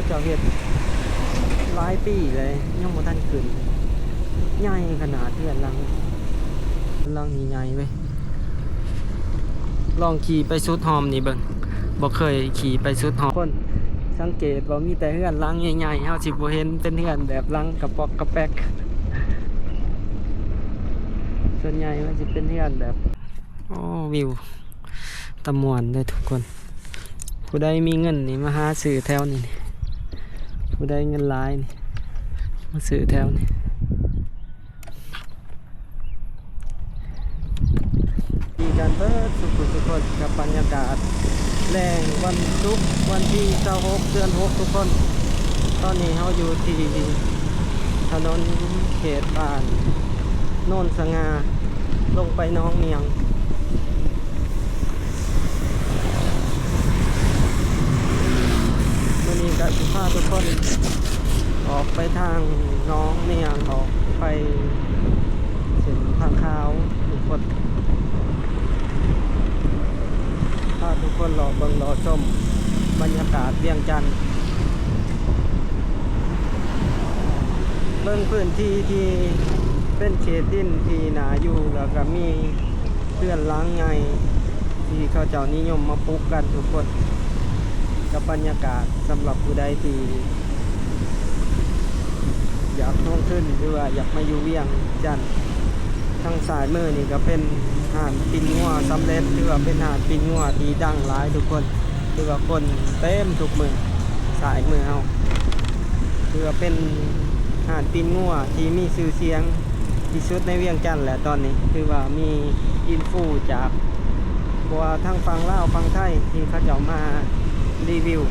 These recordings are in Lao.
ເຈົ້າເຮັດຫຼາຍປີເລີຍ ຍັງບໍ່ທັນຂຶ້ນ. ໃຫຍ່ຂະໜາດເຮືອນຫຼັງ ຫຼັງນີ້ໃຫຍ່ເວີຍ. ລອງຂີ່ໄປສຸດຮ່ອມນີ້ເບິ່ງ. ບໍ່ເຄີຍຂີ່ໄປສຸດຮ່ອມ. ຄົນສັງເກດວ່າມີແຕ່ເຮືອນຫຼັງໃຫຍ່ໆ ເຮົາຊິບໍ່ເຫັນເປັນເຮືອນແບບຫຼັງກະປອກກະແປກ. ສ່ວນໃຫຍ່ມັນຊິເປັນເຮືອນແບບ ໂອ້ ວິວຕາມ່ວນເດີທຸກຄົນ. ຜູ້ໃດມີເງິນນີ້ມາຫາຊື້ແຖວນີ້ ຜູ້ໃດເງິນຫຼາຍນີ້ມາຊື້ແຖວນີ້. ດີກັນເບິດສຸຜູ້ສຸຄົນກັບບັນຍາກາດແລງວັນສຸກ ວັນທີຊາວຫົກ ເດືອນຫົກ ທຸກຄົນ. ຕອນນີ້ເຮົາຢູ່ທີ່ຖະໜົນເຂດບ້ານໂນນສະຫງ່າ ລົງໄປໜອງນຽງ. ມື້ນີ້ກະຊິພາທຸກຄົນອອກໄປທາງໜອງນຽງ ອອກໄປເສັ້ນຜາຂາວທຸກຄົນ. ພາທຸກຄົນເລາະເບິ່ງເລາະຊົມບັນຍາກາດວຽງຈັນ. ເບິ່ງພື້ນທີ່ທີ່ເປັນເຂດດິນທີ່ໜ້າຢູ່ ແລ້ວກະມີເຮືອນຫຼັງໃຫຍ່ທີ່ເຂົາເຈົ້ານິຍົມມາປຸກກັນທຸກຄົນ. ກັບບັນຍາກາດສຳລັບຜູ້ໃດທີ່ຢາກລົງທຶນ ຫຼືວ່າຢາກມາຢູ່ວຽງຈັນ. ທາງຊ້າຍມືນີ້ກະເປັນຮ້ານປີ້ງງົວສຳເລັດ ຖືວ່າເປັນຮ້ານປີ້ງງົວທີ່ດັງຫຼາຍທຸກຄົນ. ຖືວ່າຄົນເຕັມທຸກມື້. ຊ້າຍມືເຮົາ ຖືວ່າເປັນຮ້ານປີ້ງງົວທີ່ມີຊື່ສຽງທີ່ສຸດໃນວຽງຈັນແຫຼະຕອນນີ້. ຖືວ່າມີອິນຟູຈາກ ບໍ່ວ່າທາງຝັ່ງລາວຝັ່ງໄທທີ່ເຂົາເຈົ້າມາຣີວິວ.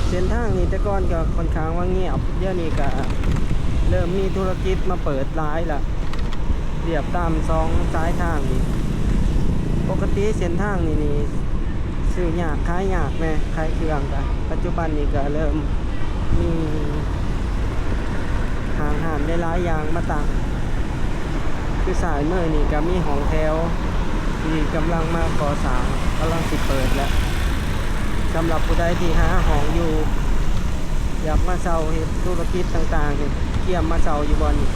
ເສັ້ນທາງນີ້ແຕ່ກ່ອນກະຂ້ອນຂ້າງວ່າງຽບ ດຽວນີ້ກະເລີ່ມມີທຸລະກິດມາເປີດຫຼາຍລະ ລຽບຕາມສອງສາຍທາງນີ້. ປົກກະຕິເສັ້ນທາງນີ້ນີ້ ຊື້ຍາກຂາຍຍາກແດ່ ຂາຍເຄື່ອງກະ ປັດຈຸບັນນີ້ກະເລີ່ມມີຫ້າງຮ້ານຫຼາຍໆຢ່າງມາຕັ້ງ. ຄືຊ້າຍມືນີ້ກະມີຫ້ອງແຖວທີ່ກຳລັງມາກໍ່ສ້າງ ກຳລັງຊິເປີດແລ້ວ. ສຳລັບຜູ້ໃດທີ່ຫາຫ້ອງຢູ່ ຢາກມາເຊົ່າເຮັດທຸລະກິດຕ່າງໆ ກຽມມາເຊົ່າຢູ່ບ່ອນນີ້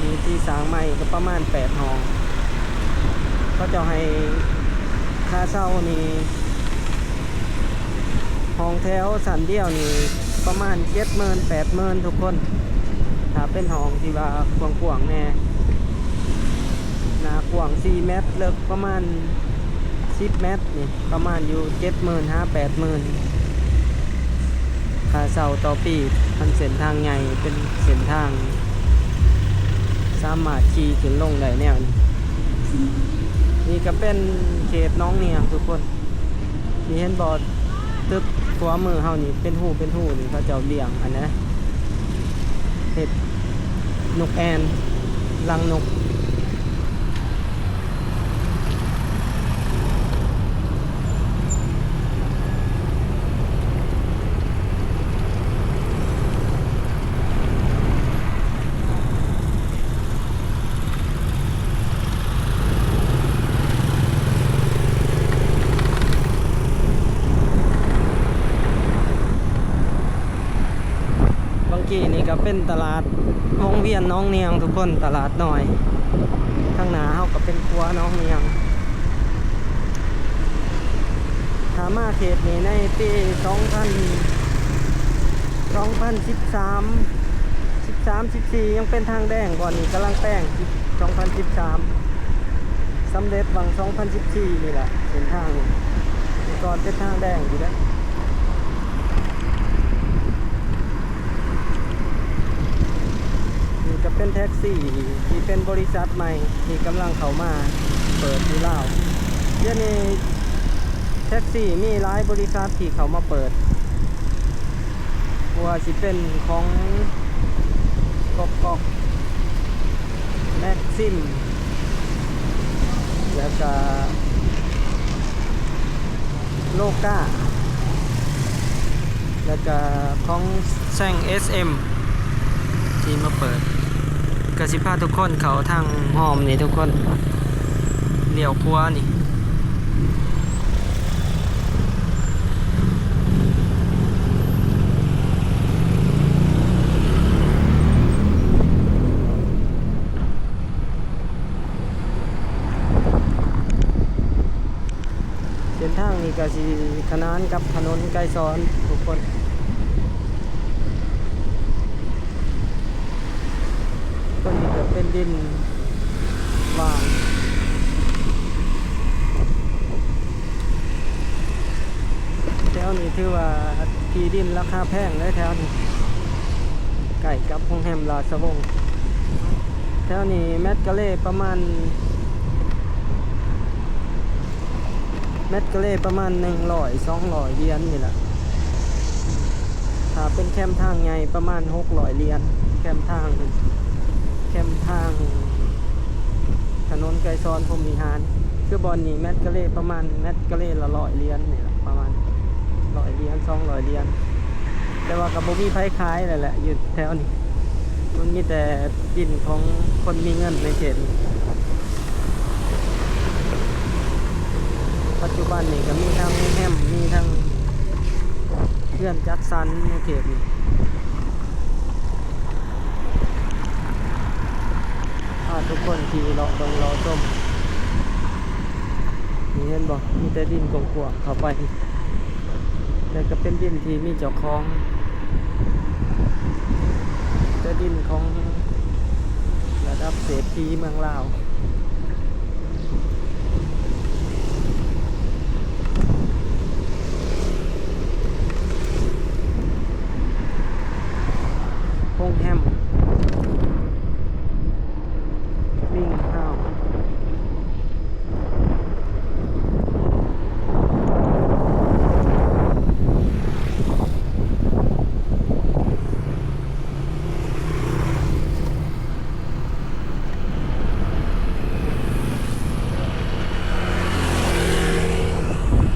ມີທີ່ສ້າງໃໝ່ກະປະມານແປດຫ້ອງ. ເຂົາເຈົ້າໃຫ້ຄ່າເຊົ່ານີ້ ຫ້ອງແຖວຊັ້ນດຽວນີ້ປະມານເຈັດໝື່ນແປດໝື່ນທຸກຄົນ. ຖ້າເປັນຫ້ອງທີ່ວ່າກວ້າງໆແດ່ ໜ້າກວ້າງສີ່ແມັດ ເລິກປະມານສິບແມັດນີ້ ປະມານຢູ່ເຈັດໝື່ນຫາແປດໝື່ນ ຄ່າເຊົ່າຕໍ່ປີ. ຄັນເສັ້ນທາງໃຫຍ່ ເປັນເສັ້ນທາງສາມາດຂີ່ຂຶ້ນລົງໄດ້ແນວນີ້. ນີ້ກະເປັນເຂດໜອງນຽງທຸກຄົນ. ນີ້ເຫັນບໍ່ ຕຶກຂວາມືເຮົານີ້ເປັນຮູເປັນຮູນີ້ ເຂົາເຈົ້າລ້ຽງອັນນະ ເຮັດນົກແອ່ນ ລັງນົກ. ບາງກີ້ນີ້ກະເປັນຕະຫຼາດວົງວຽນໜອງນຽງທຸກຄົນ ຕະຫຼາດນ້ອຍ. ທາງໜ້າເຮົາກະເປັນຂົວໜອງນຽງ. ຖ້າມາເຂດນີ້ໃນປີສອງພັນ ສອງພັນສິບສາມ ສິບສາມ ສິບສີ່ ຍັງເປັນທາງແດງ ບ່ອນນີ້ກຳລັງແປງ ສອງພັນສິບສາມ ສຳເລັດຫວ່າງສອງພັນສິບສີ່ນີ້ແຫຼະ ເສັ້ນທາງນີ້ ແຕ່ກ່ອນເປັນທາງແດງຢູ່ເດ້. ນີ້ກະເປັນແທັກຊີທີ່ເປັນບໍລິສັດໃໝ່ທີ່ກຳລັງເຂົ້າມາເປີດຢູ່ລາວ. ດຽວນີ້ແທັກຊີມີຫຼາຍບໍລິສັດທີ່ເຂົ້າມາເປີດ ບໍ່ວ່າຊິເປັນຂອງກອກກອກ ແມັກຊິມ ແລ້ວກະໂລກາ ແລ້ວກະຂອງແຊງເອສເອັມ ທີ່ມາເປີດ. ກະຊິພາທຸກຄົນເຂົ້າທາງຮ່ອມນີ້ທຸກຄົນ ລ້ຽວຂວານີ້. ເສັ້ນທາງນີ້ກໍຊິຂະໜານກັບຖະໜົນໄກສອນທຸກຄົນ. ຕົວນີ້ກໍເປັນດິນຫວ່າງ. ແຖວນີ້ຖືວ່າທີ່ດິນລາຄາແພງເດ້ແຖວນີ້ ໃກ້ກັບໂຮງແຮມລາຊະວົງ. ແຖວນີ້ແມັດກາເລປະມານ ແມັດກາເລປະມານໜຶ່ງຮ້ອຍ ສອງຮ້ອຍຫຼຽນນີ້ລະ. ຖ້າເປັນແຄມທາງໃຫຍ່ປະມານຫົກຮ້ອຍຫຼຽນ ແຄມທາງ ແຄມທາງຖະໜົນໄກສອນພົມວິຫານ. ຄືບ່ອນນີ້ແມັດກາເລປະມານ ແມັດກາເລລະຮ້ອຍຫຼຽນນີ້ລະ ປະມານຮ້ອຍຫຼຽນ ສອງຮ້ອຍຫຼຽນ. ແຕ່ວ່າກໍບໍ່ມີໃຜຂາຍແລ້ວແຫຼະ ຢູ່ແຖວນີ້ ມັນມີແຕ່ດິນຂອງຄົນມີເງິນໃນເຂດນີ້. ປັດຈຸບັນນີ້ກໍມີທັງໂຮງແຮມ ມີທັງເຮືອນຈັດສັນໃນເຂດນີ້. ພາທຸກຄົນຂີ່ເລາະເບິ່ງເລາະຊົມ. ນີ້ເຫັນບໍ່? ມີແຕ່ດິນກວ້າງໆເຂົ້າໄປ. ແຕ່ກໍເປັນດິນທີ່ມີເຈົ້າຂອງ, ແຕ່ດິນຂອງລະດັບເສດຖີເມືອງລາວ. ໂຮງແຮມ ວິງຮາວ.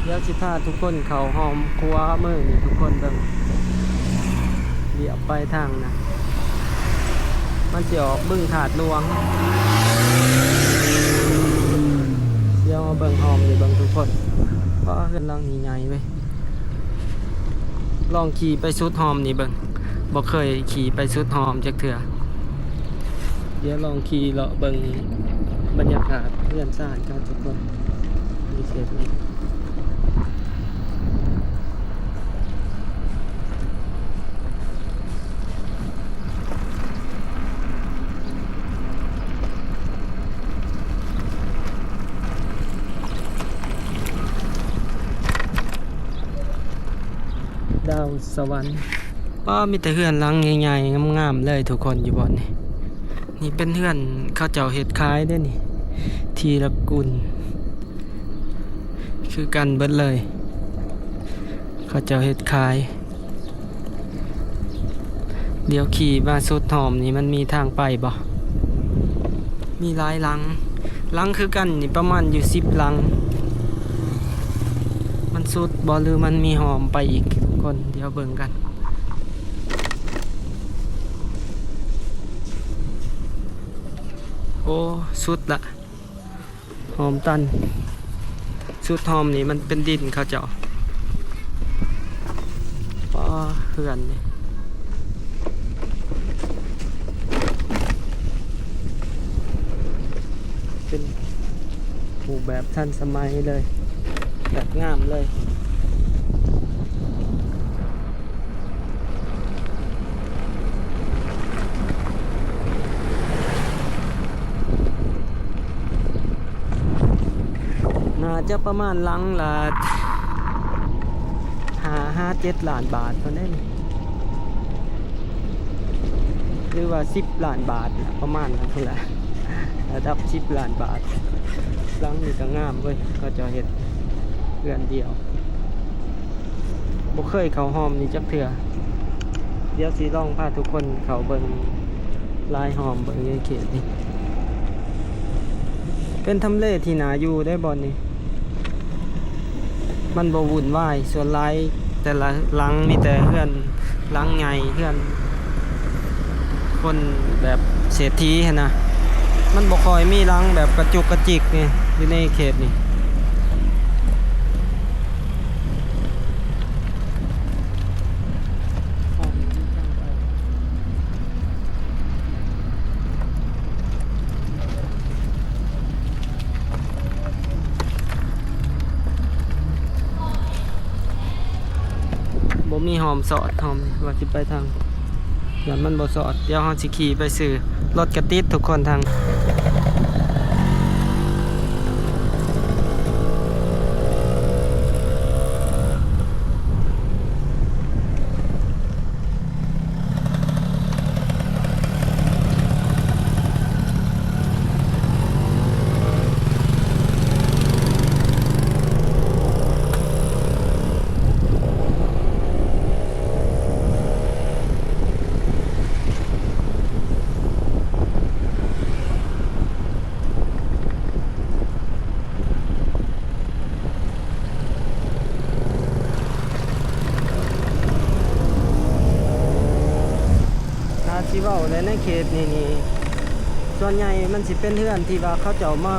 ດຽວຊິພາທຸກຄົນເຂົ້າຮ່ອມຂົວມືນີ້ ທຸກຄົນເບິ່ງ ລຽບໄປທາງນະ ມັນຊິອອກບຶງທາດຫຼວງ. ດຽວມາເບິ່ງຮ່ອມນີ້ເບິ່ງທຸກຄົນ. ປ້າ ເຮືອນຫຼັງນີ້ໃຫຍ່ເວີຍ. ລອງຂີ່ໄປສຸດຮ່ອມນີ້ເບິ່ງ. ບໍ່ເຄີຍຂີ່ໄປສຸດຮ່ອມຈັກເທື່ອ. ດຽວລອງຂີ່ເລາະເບິ່ງບັນຍາກາດເຮືອນຊານເຂົາທຸກຄົນ ຢູ່ເຂດນີ້. ດາວສະຫວັນ. ປ້າ ມີແຕ່ເຮືອນຫຼັງໃຫຍ່ໆ ງາມໆ ເລີຍທຸກຄົນ ຢູ່ບ່ອນນີ້. ນີ້ເປັນເຮືອນເຂົາເຈົ້າເຮັດຂາຍເດ້ນີ້ ທີລະກຸນ ຄືກັນເບິດເລີຍ ເຂົາເຈົ້າເຮັດຂາຍ. ດຽວຂີ່ມາສຸດຮ່ອມນີ້ ມັນມີທາງໄປບໍ່? ມີຫຼາຍຫຼັງ ຫຼັງຄືກັນນີ້ ປະມານຢູ່ສິບຫຼັງ. ມັນສຸດບໍ່ ຫຼືມັນມີຮ່ອມໄປອີກ ທຸກຄົນ ດຽວເບິ່ງກັນ. ໂອ້ ສຸດລະ ຮ່ອມຕັນ. ສຸດຮ່ອມນີ້ມັນເປັນດິນເຂົາເຈົ້າ. ປ້າ ເຮືອນນີ້ ເປັນຮູບແບບທັນສະໄໝເລີຍ ແບບງາມເລີຍ. ໜ້າຈະປະມານຫຼັງລະຫ້າຫາເຈັດລ້ານບາດພຸ້ນເດ້ນີ້ ຫຼືວ່າສິບລ້ານບາດ ປະມານນັ້ນພຸ້ນລະ ລະດັບສິບລ້ານບາດ. ຫຼັງນີ້ກໍງາມເວີຍ ເຂົາເຈົ້າເຮັດເຮືອນດຽວ. ບໍ່ເຄີຍເຂົ້າຮ່ອມນີ້ຈັກເທື່ອ. ດຽວຊິລອງພາທຸກຄົນເຂົ້າເບິ່ງລາຍຮ່ອມເບິ່ງໃນເຂດນີ້. ເປັນທຳເລທີ່ໜ້າຢູ່ເດ້ບ່ອນນີ້. ມັນບໍ່ວຸ່ນວາຍ. ສ່ວນຫຼາຍແຕ່ລະຫຼັງມີແຕ່ເຮືອນຫຼັງໃຫຍ່, ເຮືອນຄົນແບບເສດຖີຫັ້ນນະ. ມັນບໍ່ຄ່ອຍມີຫຼັງແບບກະຈຸກກະຈິກນີ້ ຢູ່ໃນເຂດນີ້. ເ ມີຮ່ອມສອດ ຮ່ອມວ່າຊິໄປທາງ ຢ້ານມັນບໍ່ສອດ. ດຽວເຮົາຊິຂີ່ໄປຊື່ ລົດກະຕິດທຸກຄົນທາງ ຖ້າຊິເວົ້າແລ້ວໃນເຂດນີ້ນີ້ ສ່ວນໃຫຍ່ມັນຊິເປັນເຮືອນທີ່ວ່າເຂົາເຈົ້າມາ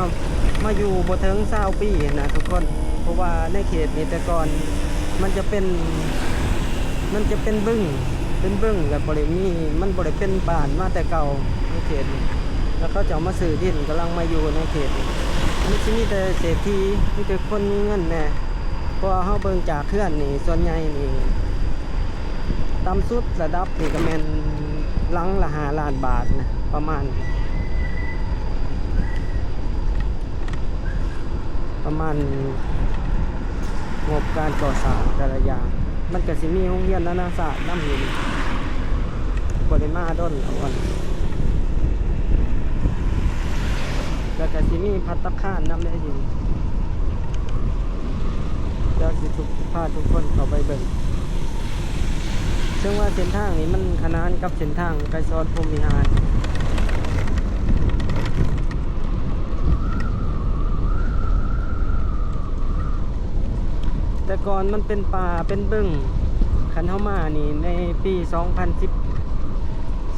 ມາຢູ່ບໍ່ເຖິງຊາວປີຫັ້ນນະທຸກຄົນ. ເພາະວ່າໃນເຂດນີ້ແຕ່ກ່ອນມັນຈະເປັນ ມັນຈະເປັນບຶງ ເປັນບຶງ ແລ້ວບໍ່ໄດ້ມີ ມັນບໍ່ໄດ້ເປັນບ້ານມາແຕ່ເກົ່າໃນເຂດນີ້ ແລ້ວເຂົາເຈົ້າມາຊື້ດິນ ກຳລັງມາຢູ່ໃນເຂດນີ້. ມັນຊິມີແຕ່ເສດຖີ ມີແຕ່ຄົນມີເງິນແດ່. ເພາະວ່າເຮົາເບິ່ງຈາກເຮືອນນີ້ ສ່ວນໃຫຍ່ນີ້ ຕ່ຳສຸດລະດັບນີ້ກໍແມ່ນຫຼັງລະຫ້າລ້ານບາດນະ ປະມານ ປະມານງົບການກໍ່ສ້າງແຕ່ລະຢ່າງ. ມັນກໍຊິມີໂຮງຮຽນນານາຊາດນຳຢູ່ນີ້ ບໍ່ໄດ້ມາດົນແລ້ວ ແລ້ວກໍຊິມີພັດຕາຄານນຳໄດ້ຢູ່. ດຽວຊິ ພາທຸກຄົນເຂົ້າໄປເບິ່ງ ເຊິ່ງວ່າເສັ້ນທາງນີ້ມັນຂະໜານກັບເສັ້ນທາງໄກສອນພົມວິຫານ. ແຕ່ກ່ອນມັນເປັນປ່າເປັນບຶງ ຄັນເຮົາມານີ້ໃນປີສອງພັນສິບ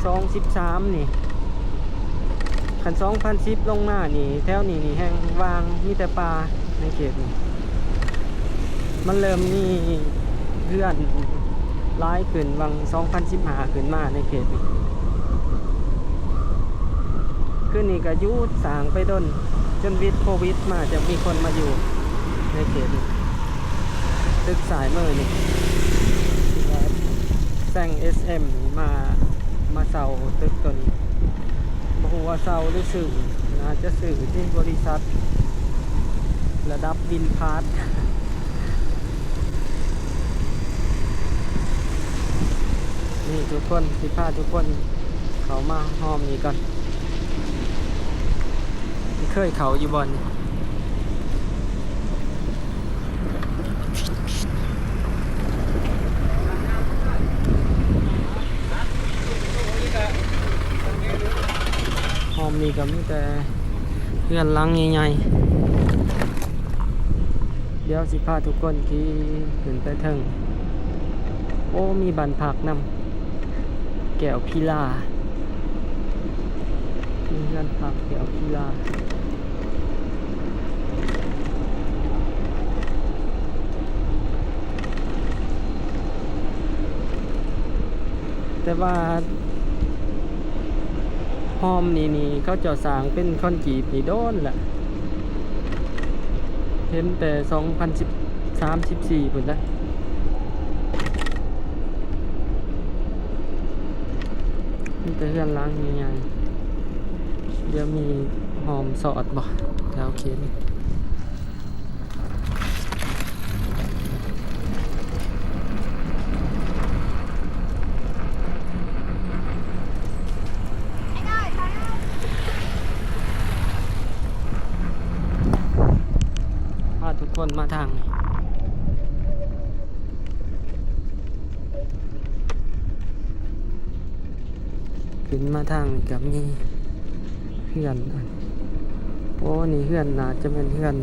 ສອງ ສິບສາມນີ້ ຄັນສອງພັນສິບລົງມານີ້ ແຖວນີ້ນີ້ແຮ່ງວ່າງ ມີແຕ່ປ່າໃນເຂດນີ້. ມັນເລີ່ມມີເຮືອນຫຼາຍຂຶ້ນ ຫວ່າງສອງພັນສິບຫ້າຂຶ້ນມາໃນເຂດນີ້. ຄືນີ້ກໍຢຸດສ້າງໄປດົນ ຈົນວິດໂຄວິດມາ ຈັ່ງມີຄົນມາຢູ່ໃນເຂດນີ້. ຕຶກຊ້າຍມືນີ້ ທີ່ວ່າແຊງເອສເອັມນີ້ມາ ມາເຊົ່າຕຶກໂຕນີ້ ບໍ່ຮູ້ວ່າເຊົ່າຫຼືຊື້ ໜ້າຈະຊື້ທີ່ບໍລິສັດລະດັບບິນພາດ. ນີ້ທຸກຄົນ ຊິພາທຸກຄົນເຂົ້າມາຮ່ອມນີ້ກ່ອນ. ເຄີຍເຂົ້າຢູ່ບ່ອນນີ້ ຮ່ອມນີ້ກໍມີແຕ່ເຮືອນຫຼັງໃຫຍ່ໆ. ດຽວຊິພາທຸກຄົນຂີ່ຂຶ້ນໄປເທິງ. ໂອ້ ມີບ້ານພັກນຳ ແກ້ວພິລາ ມີເຮືອນພັກແກ້ວພິລາ. ແຕ່ວ່າຮ່ອມນີ້ນີ້ ເຂົາເຈົ້າສ້າງເປັນຄອນກຣີດນີ້ດົນລະ ເຫັນແຕ່ສອງພັນສິບສາມ ສິບສີ່ພຸ້ນລະ. ມີແຕ່ເຮືອນຫຼັງໃຫຍ່ໆ. ດຽວມີຮ່ອມສອດບໍ່ ແຖວເຂດນີ້. ພາທຸກຄົນມາທາງນີ້ ຂຶ້ນມາທາງນີ້ກໍມີເຮືອນ ໂອ້ ນີ້ເຮືອນ ໜ້າຈະແມ່ນເຮືອນ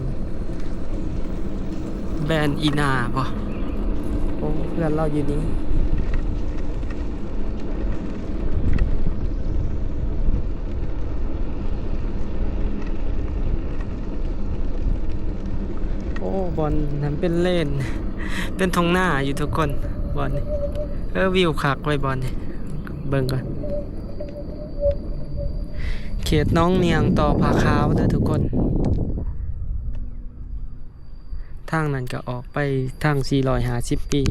ແບນອີນາບໍ່? ໂອ້ ເຮືອນລາວຢູ່ນີ້. ໂອ້ ບ່ອນນັ້ນເປັນເລນ ເປັນທົ່ງນາຢູ່ທຸກຄົນ ບ່ອນນີ້. ເອີ ວິວຄັກເວີຍບ່ອນນີ້ ເບິ່ງກ່ອນ. ເຂດໜອງໜ່ຽງຕໍ່ຜາຂາວເດີທຸກຄົນ. ທາງນັ້ນກໍອອກໄປທາງສີ່ຮ້ອຍຫ້າສິບປີ.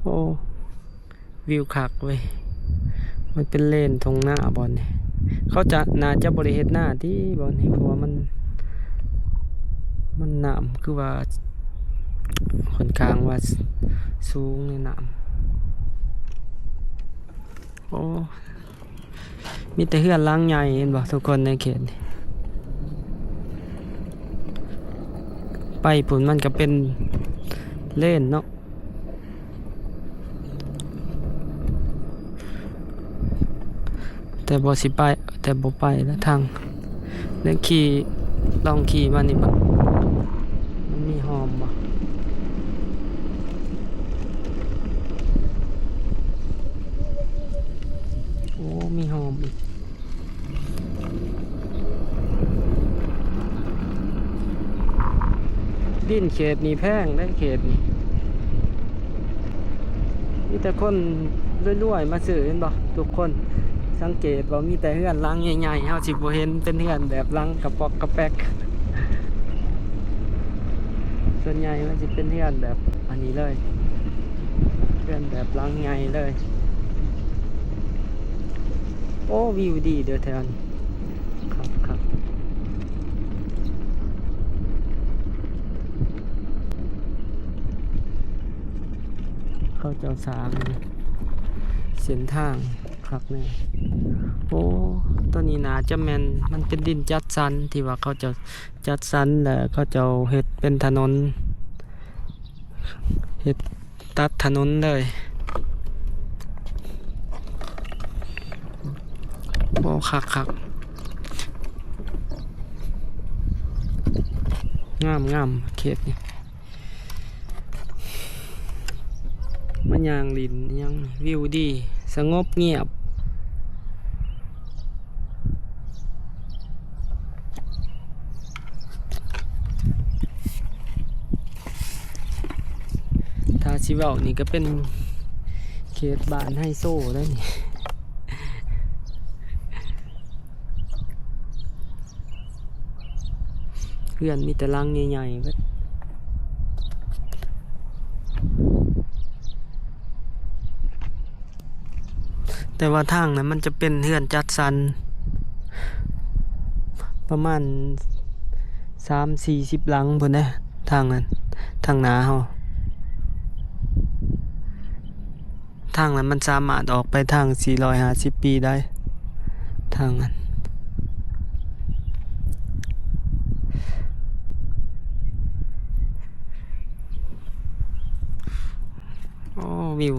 ໂອ້ ວິວຄັກເວີຍ ມັນເປັນເລນທົ່ງນາບ່ອນນີ້ ເຂົາຈະ ໜ້າຈະບໍ່ໄດ້ເຮັດນາຕິບ່ອນນີ້ ເພາະວ່າມັນ ມັນນ້ຳຄືວ່າ ຂ້ອນຂ້າງວ່າ ສ- ສູງໃນນ້ຳ ໂອ້ ມີແຕ່ເຮືອນຫຼັງໃຫຍ່ ເຫັນບໍ່ທຸກຄົນ ໃນເຂດນີ້ ໄປພຸ້ນມັນກະເປັນເລນເນາະ ແຕ່ບໍ່ຊິໄປ ແຕ່ບໍ່ໄປລະທາງ ແລ້ວຂີ່ ລອງຂີ່ມານີ້ ມັນ ມັນມີຮ່ອມບໍ່? ໂອ້ ມີຮ່ອມອີກ. ດິນເຂດນີ້ແພງເດ້ ເຂດນີ້ ມີແຕ່ຄົນລວຍໆມາຊື້ ເຫັນບໍ່? ທຸກຄົນສັງເກດວ່າມີແຕ່ເຮືອນຫຼັງໃຫຍ່ໆ ເຮົາຊິບໍ່ເຫັນເປັນເຮືອນແບບຫຼັງກະປອກກະແປກ ສ່ວນໃຫຍ່ມັນຊິເປັນເຮືອນແບບອັນນີ້ເລີຍ ເຮືອນແບບຫຼັງໃຫຍ່ເລີຍ. ໂອ້ ວິວດີເດີແຖວນີ້ ຄັກໆ ເຂົາເຈົ້າສ້າງເສັ້ນທາງຄັກແນ່. ໂອ້ ໂຕນີ້ໜ້າຈະແມ່ນ ມັນເປັນດິນຈັດສັນ ທີ່ວ່າເຂົາເຈົ້າຈັດສັນ ແລ້ວເຂົາເຈົ້າເຮັດເປັນຖະໜົນ ເຮັດຕັດຖະໜົນເລີຍ. ໂອ້ ຄັກໆ ງາມໆ ເຂດນີ້ ມາຍ່າງຫຼິ້ນຫຍັງ ວິວດີ ສະຫງົບງຽບ. ຖ້າຊິເວົ້ານີ້ກະເປັນເຂດບ້ານໄຮໂຊເດ້ນີ້ ເຮືອນມີແຕ່ຫຼັງໃຫຍ່ໆເບິດ. ແຕ່ວ່າທາງນັ້ນມັນຈະເປັນເຮືອນຈັດສັນ ປະມານສາມສີ່ສິບຫຼັງພຸ້ນເດ້ ທາງນັ້ນ ທາງໜ້າເຮົາ ທາງນັ້ນມັນສາມາດອອກໄປທາງສີ່ຮ້ອຍຫ້າສິບປີໄດ້ ທາງນັ້ນ. ໂອ້ ວິວ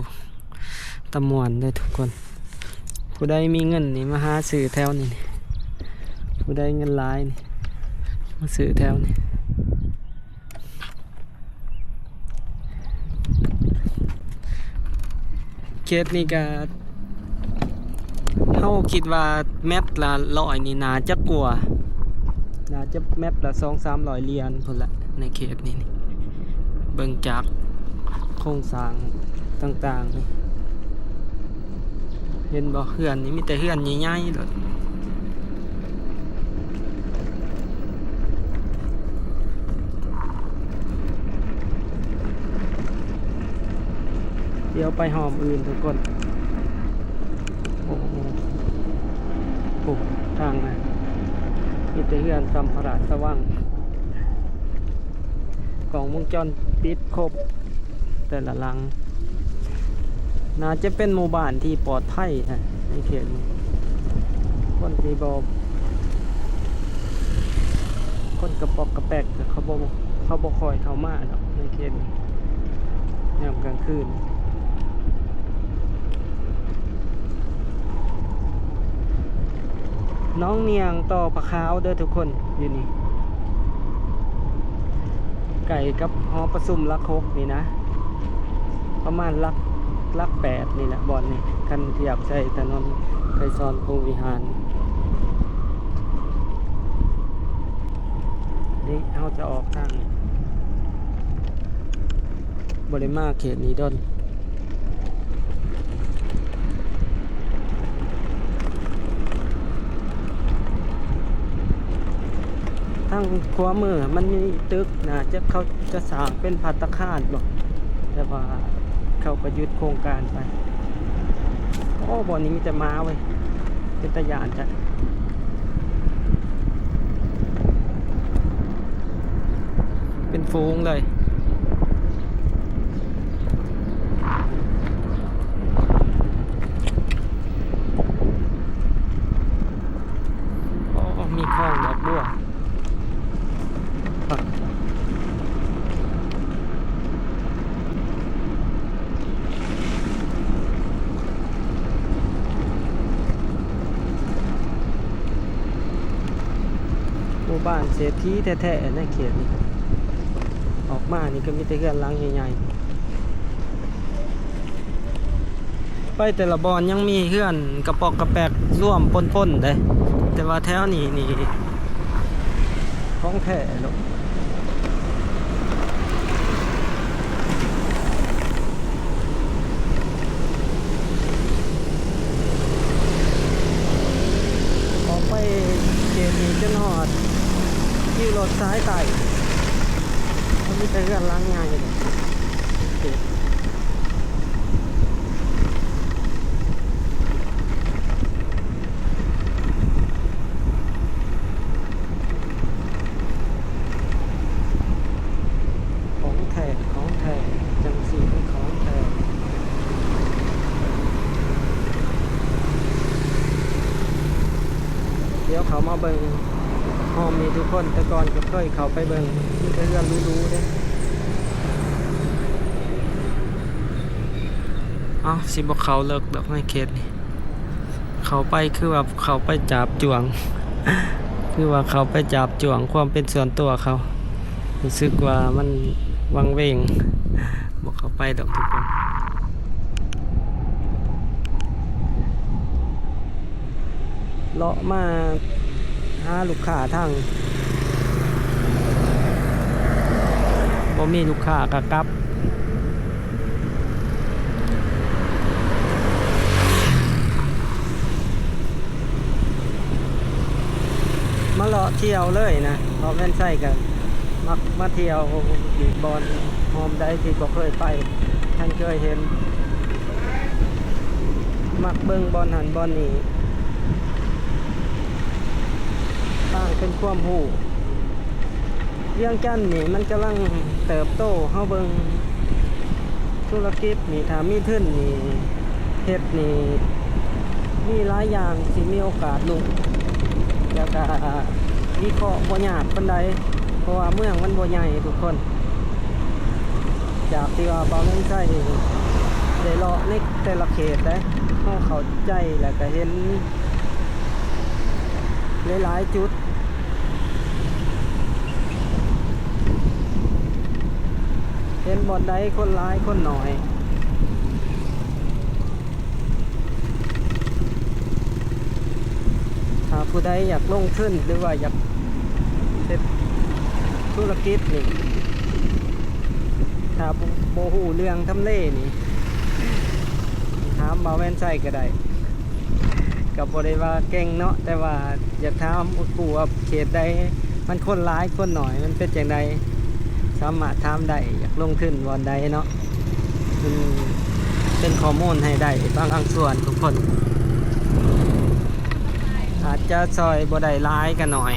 ຕາມ່ວນເດີທຸກຄົນ ຜູ້ໃດມີເງິນນີ້ມາຫາຊື້ແຖວນີ້ ຜູ້ໃດເງິນຫຼາຍນີ້ມາຊື້ແຖວນີ້. ເຂດນີ້ກະ ເຮົາຄິດວ່າແມັດລະຮ້ອຍນີ້ໜ້າຈະກວ່າ ໜ້າຈະແມັດລະສອງສາມຮ້ອຍຫຼຽນພຸ້ນລະ ໃນເຂດນີ້ນີ້ ເບິ່ງຈາກໂຄງສ້າງຕ່າງໆນີ້ ເຫັນບໍ່? ເຮືອນນີ້ມີແຕ່ເຮືອນໃຫຍ່ໆໂລດ. ດຽວໄປຮ່ອມອື່ນທຸກຄົນ. ໂອ້ ໂອ້ ທາງນະ ມີແຕ່ເຮືອນຊຳພະລາຊະວັງ ກ້ອງວົງຈອນປິດຄົບ ແຕ່ລະຫຼັງ ໜ້າຈະເປັນໝູ່ບ້ານທີ່ປອດໄພນະ ໃນເຂດນີ້ ຄົນທີ່ບໍ່ ຄົນກະປອກກະແປກ ເຂົາບໍ່ ເຂົາບໍ່ຄ່ອຍເຂົ້າມາດອກໃນເຂດນີ້ ຍາມກາງຄືນ. ໜອງນຽງຕໍ່ຜາຂາວເດີທຸກຄົນ ຢູ່ນີ້ ໃກ້ກັບຫໍປະຊຸມຫຼັກຫົກນີ້ນະ ປະມານຫຼັກ ຫຼັກແປດນີ້ແຫຼະ ບ່ອນນີ້ ຄັນທຽບໃສ່ຖະໜົນໄກສອນພົມວິຫານ. ນີ້ເຮົາຈະອອກທາງ ບໍ່ໄດ້ມາເຂດນີ້ດົນ. ທາງຂວາມືມັນມີຕຶກ ໜ້າຈະເຂົາຈະສ້າງເປັນພັດຕາຄານບໍ ແຕ່ວ່າ ເຂົາກໍຢຸດໂຄງການໄປ. ໂອ້ ບ່ອນນີ້ມີແຕ່ໝາເວີຍ ເປັນຕາຢ້ານຈັກ ເປັນຝູງເລີຍ. ໂອ້ ມີຄອງດອກບົວ. ໝູ່ບ້ານເສດຖີແທ້ໆ ໃນເຂດນີ້ ອອກມານີ້ກໍມີແຕ່ເຮືອນຫຼັງໃຫຍ່ໆ. ໄປແຕ່ລະບ່ອນຍັງມີເຮືອນກະປອກກະແປກລວມປົນໆເດ້ ແຕ່ວ່າແຖວນີ້ນີ້ຂອງແທ້ໂລດ. ອອກໄປເຂດນີ້ຈົນຮອດຄິວລົດສາຍໃຕ້ ມັນມີແຕ່ເຮືອນຫຼັງໃຫຍ່. ຂອງແທ້ ຂອງແທ້ ຈັ່ງຊີ້ມັນຂອງແທ້. ດຽວເຂົ້າມາເບິ່ງ ໂຮມນີ້ທຸກຄົນ ແຕ່ກ່ອນກໍເຄີຍເຂົ້າໄປເບິ່ງ ມີແຕ່ເຮືອນຫຼູໆເດ້. ເອົ້າ ຊິບໍ່ເຂົ້າເລິກດອກໃນເຂດນີ້ ເຂົ້າໄປຄືວ່າເຂົ້າໄປຈາບຈ້ວງ ຄືວ່າເຂົ້າໄປຈາບຈ້ວງຄວາມເປັນສ່ວນຕົວເຂົາ ຮູ້ສຶກວ່າມັນວັງເວງ ບໍ່ເຂົ້າໄປດອກທຸກຄົນ. ເລາະມາຫາລູກຄ້າທາງ ບໍ່ມີລູກຄ້າກໍກັບ. ມາເລາະທ່ຽວເລີຍນະ ເພາະແມ່ນໄຊກໍມັກມາທ່ຽວຢູ່ບ່ອນໂຮມໃດທີ່ບໍ່ເຄີຍໄປ ທັງເຄີຍເຫັນ ມັກເບິ່ງບ່ອນຫັ້ນບ່ອນນີ້ ສ້າງເປັນຄວາມຮູ້. ວຽງຈັນນີ້ມັນກຳລັງເຕີບໂຕ ເຮົາເບິ່ງທຸລະກິດນີ້ ຖ້າມີທຶນນີ້ ເຮັດນີ້ ມີຫຼາຍຢ່າງທີ່ມີໂອກາດລຸ້ງ ແລ້ວກະວິເຄາະບໍ່ຍາກປານໃດ ເພາະວ່າເມືອງມັນບໍ່ໃຫຍ່ທຸກຄົນ. ຈາກທີ່ວ່າບ່າວເຮືອງໄຊໄດ້ເລາະໃນແຕ່ລະເຂດເດ້ ເຮົາເຂົ້າໃຈ ແລ້ວກະເຫັນຫຼາຍໆຈຸດ ເຫັນບ່ອນໃດຄົນຫຼາຍຄົນໜ້ອຍ. ຖ້າຜູ້ໃດຢາກລົງທຶນ ຫຼືວ່າຢາກເຮັດທຸລະກິດນີ້ ຖ້າບໍ່ ບໍ່ຮູ້ເລື່ອງທຳເລນີ້ ຖາມບ່າວແວ່ນໄຊກໍໄດ້ ກໍບໍ່ໄດ້ວ່າເກັ່ງເນາະ ແຕ່ວ່າຢາກຖາມຄູ່ວ່າເຂດໃດມັນຄົນຫຼາຍຄົນໜ້ອຍ ມັນເປັນຈັ່ງໃດ ສາມາດຖາມໄດ້ ຢາກລົງທຶນບ່ອນໃດເນາະ. ເປັນ ເປັນຂໍ້ມູນໃຫ້ໄດ້ບາງ ບາງສ່ວນທຸກຄົນ ອາດຈະຊ່ອຍບໍ່ໄດ້ຫຼາຍກໍໜ້ອຍ.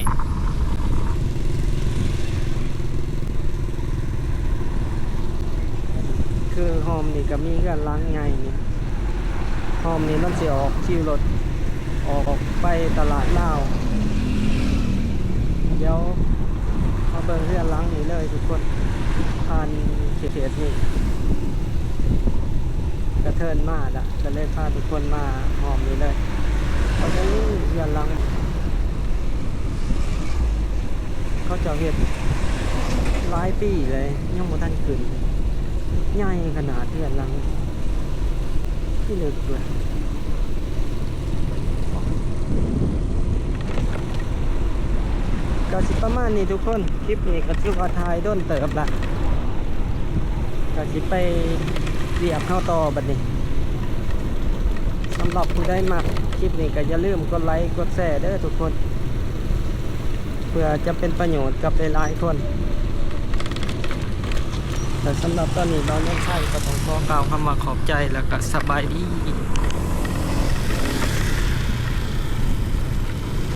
ຄືໂຮມນີ້ກໍມີເຮືອນຫຼັງໃຫຍ່ນີ້ ໂຮມນີ້ມັນຊິອອກຄິວລົດ ອອກໄປຕະຫຼາດລາວ. ດຽວມາເບິ່ງເຮືອນຫຼັງນີ້ເລີຍທຸກຄົນ ຜ່ານເຂດນີ້ ກະເທີນມາລະ ກະເລີຍພາທຸກຄົນມາຮອບນີ້ເລີຍ. ເຂົາຍັງມີເຮືອນຫຼັງ ເຂົາເຈົ້າເຮັດຫຼາຍປີເລີຍ ຍັງບໍ່ທັນຂຶ້ນ ໃຫຍ່ຂະໜາດເຮືອນຫຼັງ ທີ່ເລິກເວີຍ. ກໍຊິປະມານນີ້ທຸກຄົນ ຄລິບນີ້ກໍຖືວ່າຖ່າຍດົນເຕີບລະ ກໍຊິໄປວຽກເຮົາຕໍ່ບັດນີ້. ສຳລັບຜູ້ໃດມັກຄລິບນີ້ກໍຢ່າລືມກົດໄລກົດແຊເດີທຸກຄົນ ເພື່ອຈະເປັນປະໂຫຍດກັບຫຼາຍໆຄົນ. ແລະສຳລັບຕອນນີ້ ບ່າວນວນໄຊກໍຕ້ອງຂໍກ່າວຄຳວ່າຂອບໃຈ ແລ້ວກໍສະບາຍດີ.